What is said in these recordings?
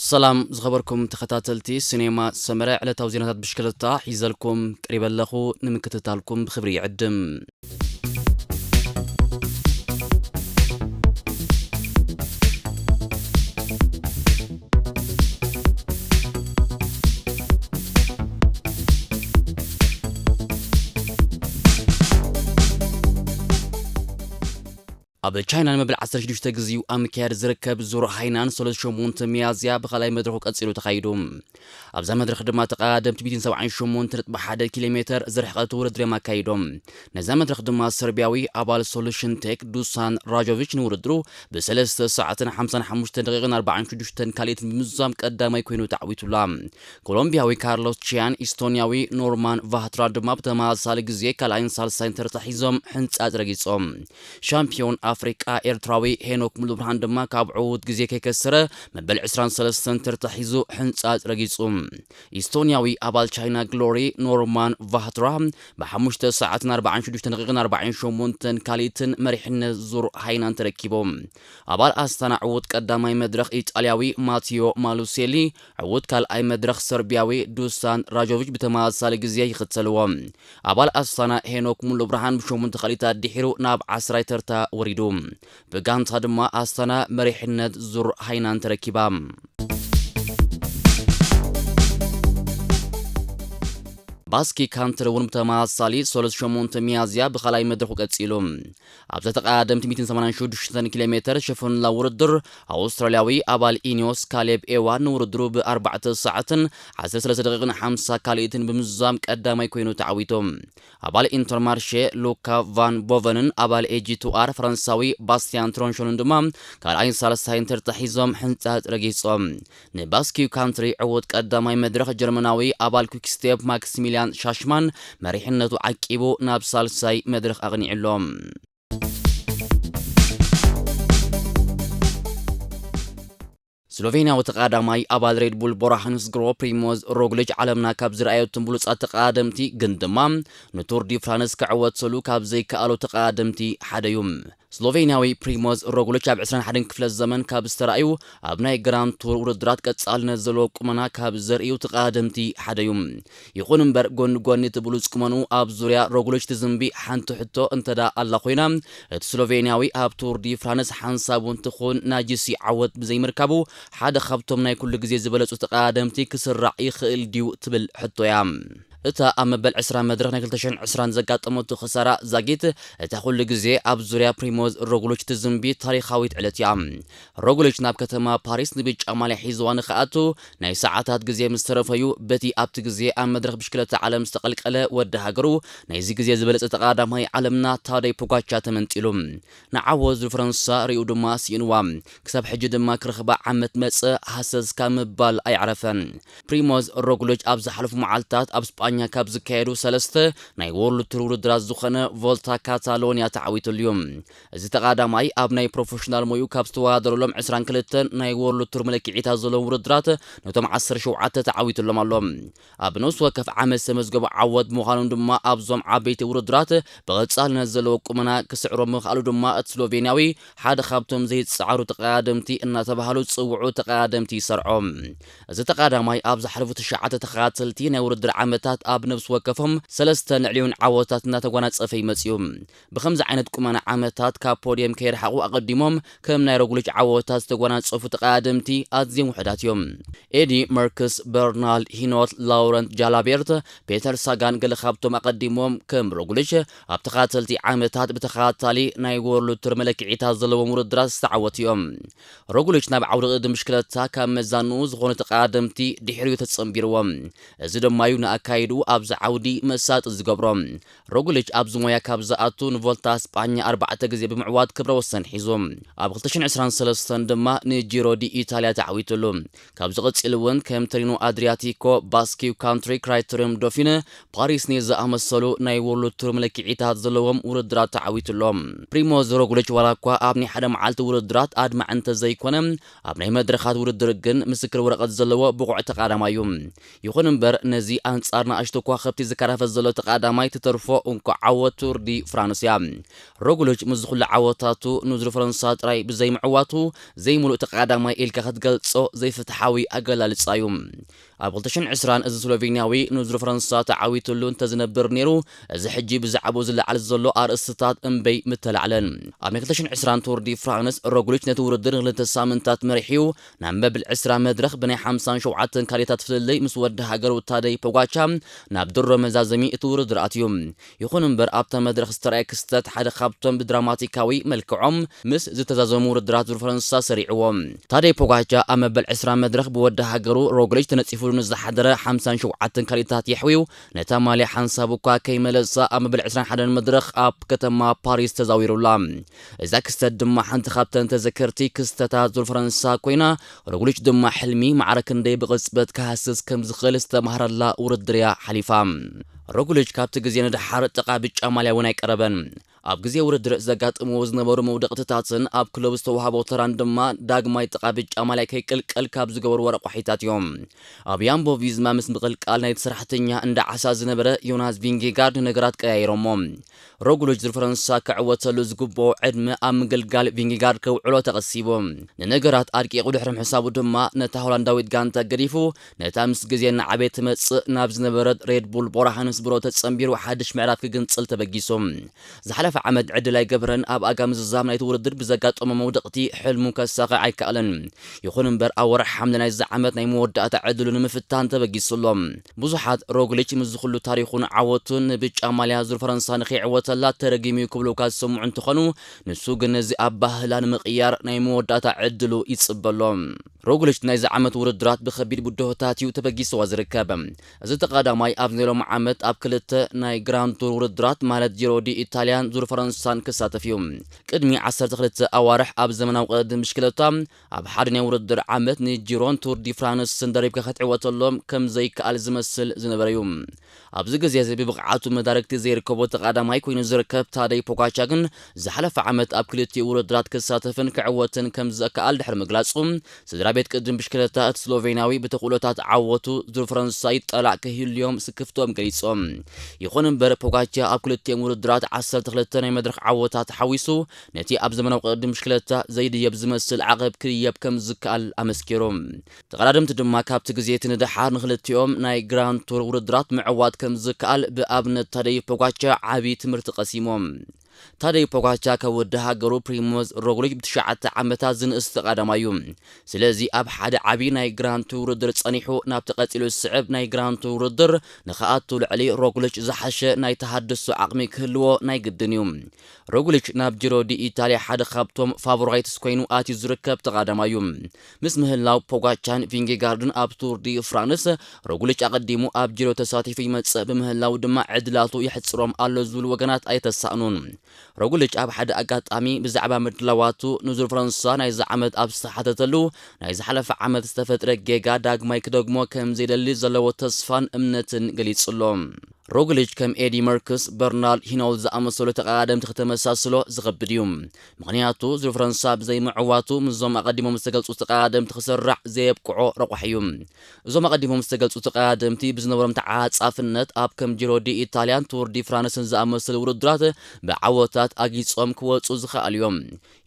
ሰላም ዝኸበርኩም ተኸታተልቲ ሲኔማ ሰመረ፣ ዕለታዊ ዜናታት ብሽክለታ ሒዘልኩም ቀሪበ ኣለኹ። ንምክትታልኩም ብኽብሪ ይዕድም። ኣብ ቻይና ንመበል ዓሰርተ ሽዱሽተ ግዜኡ ኣብ ምክያድ ዝርከብ ዙር ሃይናን ሰለስተ ሸሞንተ ሚያዝያ ብኻልኣይ መድረኹ ቀጺሉ ተኻይዱ። ኣብዛ መድረኽ ድማ ተቐዳደምቲ ሚእትን ሰብዓን ሸሞንተ ነጥቢ ሓደ ኪሎ ሜተር ዝርሕቐት ውድድር እዮም ኣካይዶም። ነዛ መድረኽ ድማ ሰርቢያዊ ኣባል ሶሉሽን ቴክ ዱሳን ራጆቪች ንውድድሩ ብሰለስተ ሰዓትን ሓምሳን ሓሙሽተን ደቂቕን ኣርባዓን ሽዱሽተን ካልኢትን ብምዝዛም ቀዳማይ ኮይኑ ተዓዊቱላ። ኮሎምቢያዊ ካርሎስ ቺያን፣ ኢስቶንያዊ ኖርማን ቫህትራ ድማ ብተመሳሳሊ ግዜ ካልኣይን ሳልሳይን ተርታ ሒዞም ሕንጻጽ ረጊጾም። ሻምፒዮን ኣፍሪቃ ኤርትራዊ ሄኖክ ሙሉብርሃን ድማ ካብ ዕዉት ግዜ ከይከሰረ መበል ዕስራን ሰለስተን ተርታ ሒዙ ሕንጻጽ ረጊጹ። ኢስቶንያዊ ኣባል ቻይና ግሎሪ ኖርማን ቫህትራ ብሓሙሽተ ሰዓትን ኣርባዓን ሽዱሽተ ደቂቕን ኣርባዓን ሸሞንተን ካልኢትን መሪሕነት ዙር ሃይናን ተረኪቡ። ኣባል ኣስታና ዕዉት ቀዳማይ መድረኽ ኢጣልያዊ ማቲዮ ማሉሴሊ፣ ዕዉት ካልኣይ መድረኽ ሰርቢያዊ ዱሳን ራጆቪች ብተመሳሳሊ ግዜ ይኽተልዎ። ኣባል ኣስታና ሄኖክ ሙሉብርሃን ብሸሞንተ ካልኢታት ድሒሩ ናብ ዓስራይ ተርታ ወሪዱ። ብጋንታ ድማ ኣስታና መሪሕነት ዙር ሃይናን ተረኪባ። ባስኪ ካንትሪ እውን ብተመሳሳሊ ሰለስተ ሸሞንተ ሚያዝያ ብኻልኣይ መድረኹ ቀጺሉ። ኣብዛ ተቐዳደምቲ ሚእትን ሰማንያን ሽዱሽተን ኪሎ ሜተር ሸፈኑላ ውድድር፣ ኣውስትራልያዊ ኣባል ኢኒዮስ ካሌብ ኤዋ ንውድድሩ ብኣርባዕተ ሰዓትን ዓሰርተ ሰለስተ ደቂቕን ሓምሳ ካልኢትን ብምዝዛም ቀዳማይ ኮይኑ ተዓዊቱ። ኣባል ኢንተርማርሼ ሉካ ቫን ቦቨንን ኣባል ኤጂ ቱ ኣር ፈረንሳዊ ባስቲያን ትሮንሾንን ድማ ካልኣይን ሳልሳይን ተርታ ሒዞም ሕንጻጽ ረጊጾም። ንባስኪው ካንትሪ ዕዉት ቀዳማይ መድረኽ ጀርመናዊ ኣባል ኩክስቴፕ ማክሲሚልያን ሻሽማን መሪሕነቱ ዓቂቡ ናብ ሳልሳይ መድረኽ ኣቕኒዑ ኣሎ። ስሎቬንያዊ ተቐዳማይ ኣባል ሬድ ቡል ቦራ ሃንስግሮ ፕሪሞዝ ሮግሊች ዓለምና ካብ ዝረኣየቶም ብሉጻት ተቐዳደምቲ ግን ድማ ንቱር ዲ ፍራንስ ክዕወተሉ ካብ ዘይከኣሉ ተቐዳደምቲ ሓደ እዩ። ስሎቬንያዊ ፕሪሞዝ ሮግሊች ኣብ ዕስራን ሓደን ክፍለ ዘመን ካብ ዝተራእዩ ኣብ ናይ ግራንድ ቱር ውድድራት ቀጻልነት ዘለዎ ቁመና ካብ ዘርእዩ ተቐዳደምቲ ሓደ እዩ። ይኹን እምበር ጎኒ ጎኒ እቲ ብሉጽ ቁመንኡ ኣብ ዙርያ ሮግሊች ትዝንቢ ሓንቲ ሕቶ እንተ ደኣ ኣላ ኮይና፣ እቲ ስሎቬንያዊ ኣብ ቱር ዲ ፍራንስ ሓንሳብ እውን ትኹን ናጅሲ ዓወት ብዘይምርካቡ ሓደ ካብቶም ናይ ኩሉ ግዜ ዝበለጹ ተቐዳደምቲ ክስራዕ ይኽእል ድዩ ትብል ሕቶ እያ። እታ ኣብ መበል ዕስራ መድረኽ ናይ ክልተ ሽሕን ዕስራን ዘጋጠመቱ ክሳራ ዛጊት እታ ኩሉ ግዜ ኣብ ዙርያ ፕሪሞዝ ሮግሊች ትዝንቢ ታሪኻዊት ዕለት እያ። ሮግሊች ናብ ከተማ ፓሪስ ንብጫ ማልያ ሒዝዋ ንኽኣቱ ናይ ሰዓታት ግዜ ምስ ተረፈዩ፣ በቲ ኣብቲ ግዜ ኣብ መድረኽ ብሽክለታ ዓለም ዝተቐልቀለ ወዲ ሃገሩ ናይዚ ግዜ ዝበለጸ ተቐዳዳማይ ዓለምና ታደይ ፖጋቻ ተመንጢሉ። ንዓወት ዙር ፈረንሳ ርእዩ ድማ ስኢንዋ። ክሳብ ሕጂ ድማ ክረኽባ ዓመት መጸ ሃሰስ ካብ ምባል ኣይዕረፈን። ፕሪሞዝ ሮግሊች ኣብ ዝሓለፉ መዓልታት ኣብ ስጳኛ ካብ ዝካየዱ ሰለስተ ናይ ወርልድ ቱር ውድድራት ዝኾነ ቮልታ ካታሎንያ ተዓዊቱሉ እዩ። እዚ ተቐዳዳማይ ኣብ ናይ ፕሮፌሽናል ሞዩ ካብ ዝተወዳደረሎም ዕስራን ክልተን ናይ ወርልድ ቱር መለክዒታት ዘለዎም ውድድራት ነቶም ዓሰርተ ሸውዓተ ተዓዊቱሎም ኣሎ። ኣብ ነፍሲ ወከፍ ዓመት ዝተመዝገቡ ዓወት ብምዃኖም ድማ ኣብዞም ዓበይቲ ውድድራት ብቐጻልነት ዘለዎ ቁመና ክስዕሮ ምኽኣሉ ድማ እቲ ስሎቬንያዊ ሓደ ካብቶም ዘይጸዓሩ ተቐዳደምቲ እናተባህሉ ዝጽውዑ ተቐዳደምቲ ይሰርዖ። እዚ ተቐዳዳማይ ኣብ ዝሓለፉ ትሽዓተ ተኸታተልቲ ናይ ውድድር ዓመታት ኣብ ነፍሲ ወከፎም ሰለስተ ንዕልዮን ዓወታት እናተጓናጸፈ ይመጽእ እዩ። ብኸምዚ ዓይነት ቁመና ዓመታት ካብ ፖድየም ከይረሓቑ ኣቐዲሞም ከም ናይ ሮግሊች ዓወታት ዝተጓናጸፉ ተቐዳደምቲ ኣዝዮም ውሑዳት እዮም። ኤዲ መርክስ፣ በርናልድ ሂኖት፣ ላውረንት ጃላቤርት፣ ፔተር ሳጋን ገለ ካብቶም ኣቐዲሞም ከም ሮግሊች ኣብ ተኸታተልቲ ዓመታት ብተኸታታሊ ናይ ወርልድ ቱር መለክዒታት ዘለዎም ውድድራት ዝተዓወቱ እዮም። ሮግሊች ናብ ዓውዲ ቅድድም ብሽክለታ ካብ መዛንኡ ዝኾኑ ተቐዳደምቲ ድሕሪኡ ተጸንቢርዎም። እዚ ድማ እዩ ንኣካይድኡ ኣብዚ ዓውዲ መሳጢ ዝገብሮ። ሮግሊች ኣብዚ ሞያ ካብ ዝኣቱ ንቮልታ ስጳኛ ኣርባዕተ ግዜ ብምዕዋት ክብረ ወሰን ሒዙ። ኣብ ክልተ ሽሕን ዕስራን ሰለስተን ድማ ንጂሮ ዲ ኢታልያ ተዓዊቱሉ። ካብዚ ቀጺሉ እውን ከም ተሪኖ ኣድሪያቲኮ፣ ባስኪው ካንትሪ ክራይተሪዮም ዶፊነ፣ ፓሪስ ኒዝ ዝኣመሰሉ ናይ ወርልድ ቱር መለክዒታት ዘለዎም ውድድራት ተዓዊቱ ኣሎ። ፕሪሞዝ ሮግሊች ዋላ እኳ ኣብ ናይ ሓደ መዓልቲ ውድድራት ኣድማዒ እንተዘይኮነ፣ ኣብ ናይ መድረኻት ውድድር ግን ምስክር ወረቐት ዘለዎ ብቑዕ ተቐዳዳማይ እዩ። ይኹን እምበር ነዚ ኣንጻርና ንኣሽቱ ከዋኽብቲ ዝከራፈት ዘሎ ተቐዳማይ ትተርፎ እንኮ ዓወት ቱር ዲ ፍራንስ እያ። ሮግሊች ምስ ኩሉ ዓወታቱ ንዙር ፈረንሳ ጥራይ ብዘይምዕዋቱ ዘይምሉእ ተቐዳማይ ኢልካ ክትገልጾ ዘይፍትሓዊ ኣገላልጻ እዩ። ኣብ ክልተ ሽሕን ዕስራን እዚ ስሎቬንያዊ ንዙር ፈረንሳ ተዓዊትሉ እንተዝነብር ነይሩ፣ እዚ ሕጂ ብዛዕባኡ ዝለዓል ዘሎ ኣርእስትታት እምበይ ምተላዕለን። ኣብ ናይ ክልተ ሽሕን ዕስራን ቱር ዲ ፍራንስ ሮግሊች ነቲ ውድድር ንክልተ ሳምንታት መሪሕዩ ናብ መብል ዕስራ መድረኽ ብናይ ሓምሳን ሸውዓተን ካሬታት ፍልልይ ምስ ወዲ ሃገሩ ታደይ ፖጋቻ ናብ ድሮ መዛዘሚ እቲ ውድድር ኣትዩ። ይኹን እምበር ኣብታ መድረኽ ዝተረኣየ ክስተት ሓደ ካብቶም ብድራማቲካዊ መልክዖም ምስ ዝተዛዘሙ ውድድራት ዙር ፈረንሳ ሰሪዕዎ። ታደይ ፖጋቻ ኣብ መበል ዕስራ መድረኽ ብወዲ ሃገሩ ሮግሊች ተነጺፉሉ ንዝሓደረ ሓምሳን ሸውዓተን ካሬታት የሕዊዩ ነታ ማልያ ሓንሳብ እኳ ከይመለሳ ኣብ መበል ዕስራን ሓደን መድረኽ ኣብ ከተማ ፓሪስ ተዛዊሩላ። እዛ ክስተት ድማ ሓንቲ ካብተን ተዘከርቲ ክስተታት ዙር ፈረንሳ ኮይና፣ ሮግሊች ድማ ሕልሚ ማዕረ ክንደይ ብቕጽበት ክሃስስ ከም ዝኽእል ዝተማህረላ ውድድር እያ ሓሊፋ። ሮግሊች ካብቲ ግዜ ንደሓር ጥቓ ብጫ ማልያ እውን ኣይቀረበን። ኣብ ግዜ ውድድር ዘጋጥምዎ ዝነበሩ መውደቕትታትን ኣብ ክለቡ ዝተዋህቦ ተራን ድማ ዳግማይ ጥቓ ብጫ ማልያ ከይቅልቀል ካብ ዝገበሩ ረቋሒታት እዮም። ኣብ ያምቦ ቪዝማ ምስ ምቕልቃል ናይቲ ሰራሕተኛ እንዳ ዓሳ ዝነበረ ዮናስ ቪንጌጋርድ ነገራት ቀያይሮሞ። ሮግሊች ዙር ፈረንሳ ክዕወተሉ ዝግብኦ ዕድመ ኣብ ምግልጋል ቪንጌጋርድ ከውዕሎ ተቐሲቡ። ንነገራት ኣድቂቑ ድሕሪ ምሕሳቡ ድማ ነታ ሆላንዳዊት ጋንታ ገዲፉ ነታ ምስ ግዜ እናዓበየት ትመጽእ ናብ ዝነበረት ሬድ ቡል ቦራሃንስብሮ ተጸንቢሩ ሓድሽ ምዕራፍ ክግንጽል ተበጊሱ። ዝሓለፈ ዓመት ዕድል ኣይገበረን። ኣብ ኣጋ ምዝዛም ናይቲ ውድድር ብዘጋጠሞ መውደቕቲ ሕልሙ ከሳኽዕ ኣይከኣለን። ይኹን እምበር ኣብ ወርሒ ሓምለ ናይዚ ዓመት ናይ መወዳእታ ዕድሉ ንምፍታን ተበጊሱ ኣሎ። ብዙሓት ሮግሊች ምስዚ ኩሉ ታሪኹን ዓወቱን ንብጫ ማልያ ዙር ፈረንሳ ንኸይዕወተላ ተረጊሙ እዩ ክብሉ እኳ ዝሰምዑ እንተኾኑ፣ ንሱ ግን ነዚ ኣባህላ ንምቕያር ናይ መወዳእታ ዕድሉ ይጽበ ኣሎ። ሮግሊች ናይዚ ዓመት ውድድራት ብኸቢድ ብድሆታት እዩ ተበጊስዋ ዝርከብ። እዚ ተቐዳማይ ኣብዚ ናይ ሎሚ ዓመት ኣብ ክልተ ናይ ግራንድ ቱር ውድድራት ማለት ጂሮ ዲ ኢታልያን ዙር ፈረንሳን ክሳተፍ እዩ። ቅድሚ ዓሰርተ ክልተ ኣዋርሕ ኣብ ዘመናዊ ቅድድም ብሽክለታ ኣብ ሓደ ናይ ውድድር ዓመት ንጂሮን ቱር ዲ ፍራንስን ደሪብካ ክትዕወተሎም ከም ዘይከኣል ዝመስል ዝነበረ እዩ። ኣብዚ ግዜ እዚ ብብቕዓቱ መዳርግቲ ዘይርከቦ ተቐዳማይ ኮይኑ ዝርከብ ታደይ ፖጋቻ ግን ዝሓለፈ ዓመት ኣብ ክልቲኡ ውድድራት ክሳተፍን ክዕወትን ከም ዘከኣል ድሕሪ ምግላጹ፣ ስድራ ቤት ቅድም ብሽክለታ እቲ ስሎቬንያዊ ብተኽእሎታት ዓወቱ ዙር ፈረንሳ ይጠላዕ ክህልዮም ስክፍቶም ገሊጾም። ይኹን እምበር ፖጋቻ ኣብ ክልቲኦም ውድድራት ዓሰርተ ክልተ ናይ መድረኽ ዓወታት ሓዊሱ ነቲ ኣብ ዘመናዊ ቅድም ብሽክለታ ዘይድየብ ዝመስል ዓቐብ ክድየብ ከም ዝከኣል ኣመስኪሩ። ተቐዳደምቲ ድማ ካብቲ ግዜ እቲ ንደሓር ንክልቲኦም ናይ ግራንድ ቱር ውድድራት ምዕዋት ከም ዝከኣል ብኣብነት ታደይ ፖጋቻ ዓቢ ትምህርቲ ቀሲሞም። ታደይ ፖጋቻ ካብ ወዲ ሃገሩ ፕሪሞዝ ሮግሊች ብትሽዓተ ዓመታት ዝንእስ ተቐዳማይ እዩ። ስለዚ ኣብ ሓደ ዓቢ ናይ ግራንድ ቱር ውድድር ጸኒሑ ናብቲ ቀጺሉ ዝስዕብ ናይ ግራንድ ቱር ውድድር ንኽኣቱ ልዕሊ ሮግሊች ዝሓሸ ናይ ተሃድሶ ዓቕሚ ክህልዎ ናይ ግድን እዩ። ሮግሊች ናብ ጂሮ ዲ ኢታልያ ሓደ ካብቶም ፋቮራይትስ ኮይኑ ኣትዩ ዝርከብ ተቐዳማይ እዩ። ምስ ምህላው ፖጋቻን ቪንጌጋርድን ኣብ ቱር ዲ ፍራንስ ሮግሊች ኣቐዲሙ ኣብ ጂሮ ተሳቲፉ ይመጽእ ብምህላው ድማ ዕድላቱ የሕጽሮም ኣሎ ዝብሉ ወገናት ኣይተሳእኑን። ሮግሊች ኣብ ሓደ ኣጋጣሚ ብዛዕባ ምድላዋቱ ንዙር ፈረንሳ ናይዚ ዓመት ኣብ ዝተሓተተሉ ናይ ዝሓለፈ ዓመት ዝተፈጥረ ጌጋ ዳግማይ ክደግሞ ከም ዘይደሊ ዘለዎ ተስፋን እምነትን ገሊጹ ኣሎ። ሮግሊች ከም ኤዲ መርክስ፣ በርናርድ ሂኖል ዝኣመሰሉ ተቐዳደምቲ ከተመሳስሎ ዝኸብድ እዩ። ምኽንያቱ ዙር ፈረንሳ ብዘይምዕዋቱ ምስዞም ኣቐዲሞም ዝተገልጹ ተቐዳደምቲ ክሰራዕ ዘየብቅዖ ረቋሒ እዩ። እዞም ኣቐዲሞም ዝተገልጹ ተቐዳደምቲ ብዝነበሮም ተዓጻፍነት ኣብ ከም ጂሮ ዲ ኢታልያን ቱር ዲ ፍራንስን ዝኣመሰሉ ውድድራት ብዓወታት ኣጊጾም ክወጹ ዝኸኣሉ እዮም።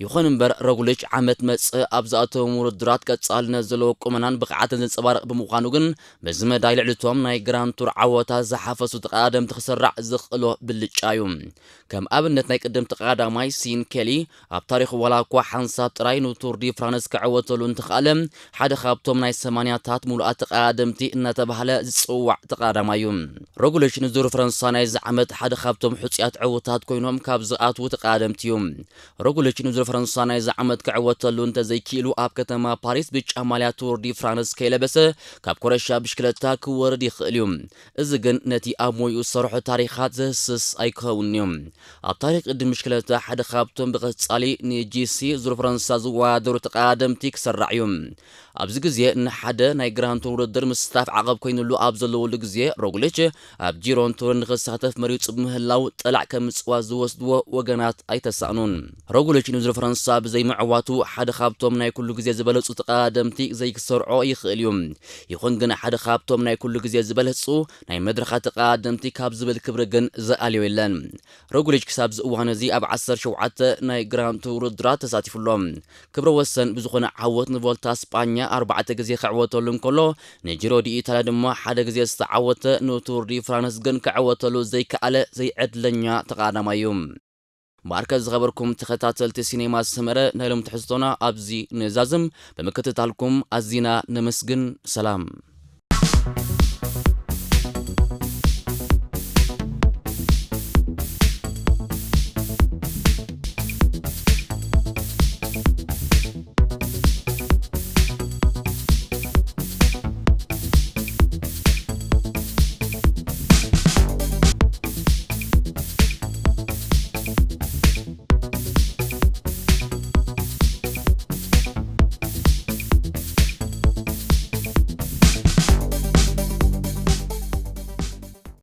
ይኹን እምበር ሮግሊች ዓመት መጽእ ኣብ ዝኣተዎም ውድድራት ቀጻልነት ዘለዎ ቁመናን ብቕዓትን ዘንጸባርቕ ብምዃኑ ግን በዚ መዳይ ልዕሊ እቶም ናይ ግራንድ ቱር ዓወታት ዝሓፈሱ ተቐዳደምቲ ክሰራዕ ዘኽእሎ ብልጫ እዩ። ከም ኣብነት ናይ ቅድም ተቐዳማይ ሲን ኬሊ ኣብ ታሪኹ ዋላ እኳ ሓንሳብ ጥራይ ንቱር ዲ ፍራንስ ክዕወተሉ እንተኽኣለ ሓደ ካብቶም ናይ ሰማንያታት ሙሉኣት ተቐዳደምቲ እናተባህለ ዝጽዋዕ ተቐዳዳማይ እዩ። ሮግሊች ንዙር ፈረንሳ ናይዚ ዓመት ሓደ ካብቶም ሕጹያት ዕዉታት ኮይኖም ካብ ዝኣትዉ ተቐዳደምቲ እዩ። ሮግሊች ንዙር ፈረንሳ ናይዚ ዓመት ክዕወተሉ እንተዘይክኢሉ ኣብ ከተማ ፓሪስ ብጫ ማልያ ቱር ዲ ፍራንስ ከይለበሰ ካብ ኮረሻ ብሽክለታ ክወርድ ይኽእል እዩ። እዚ ግን ነቲ ኣብ ሞይኡ ዝሰርሖ ታሪኻት ዘህስስ ኣይክኸውን እዩ። ኣብ ታሪኽ ቅድም ብሽክለታ ሓደ ካብቶም ብቐጻሊ ንጂሲ ዙር ፈረንሳ ዝወዳደሩ ተቐዳደምቲ ክሰራዕ እዩ። ኣብዚ ግዜ ንሓደ ናይ ግራንድ ቱር ውድድር ምስታፍ ዓቐብ ኮይኑሉ ኣብ ዘለወሉ ግዜ፣ ሮግሊች ኣብ ጂሮን ቱር ንኽሳተፍ መሪጹ ብምህላው ጠላዕ ከም ምጽዋት ዝወስድዎ ወገናት ኣይተሳእኑን። ሮግሊች ንዙር ፈረንሳ ብዘይምዕዋቱ ሓደ ካብቶም ናይ ኩሉ ግዜ ዝበለጹ ተቐዳደምቲ ዘይክሰርዖ ይኽእል እዩ። ይኹን ግን ሓደ ካብቶም ናይ ኩሉ ግዜ ዝበለጹ ናይ መድረኻ ተቐዳደምቲ ካብ ዝብል ክብሪ ግን ዝኣልዮ የለን። ሮግሊች ክሳብ እዚ እዋን እዚ ኣብ ዓሰርተ ሸውዓተ ናይ ግራንድ ቱር ውድድራት ተሳቲፉ ኣሎ። ክብረ ወሰን ብዝኾነ ዓወት ንቮልታ ስጳኛ ኣርባዕተ ግዜ ክዕወተሉ እንከሎ፣ ንጂሮ ዲ ኢታልያ ድማ ሓደ ግዜ ዝተዓወተ፣ ንቱር ዲ ፍራንስ ግን ክዕወተሉ ዘይከኣለ ዘይዕድለኛ ተቐዳዳማይ እዩ። ማርከ ዝኸበርኩም ተኸታተልቲ ሲኔማ ሰመረ፣ ናይ ሎም ትሕዝቶና ኣብዚ ንዛዝም። ብምክትታልኩም ኣዚና ነመስግን። ሰላም።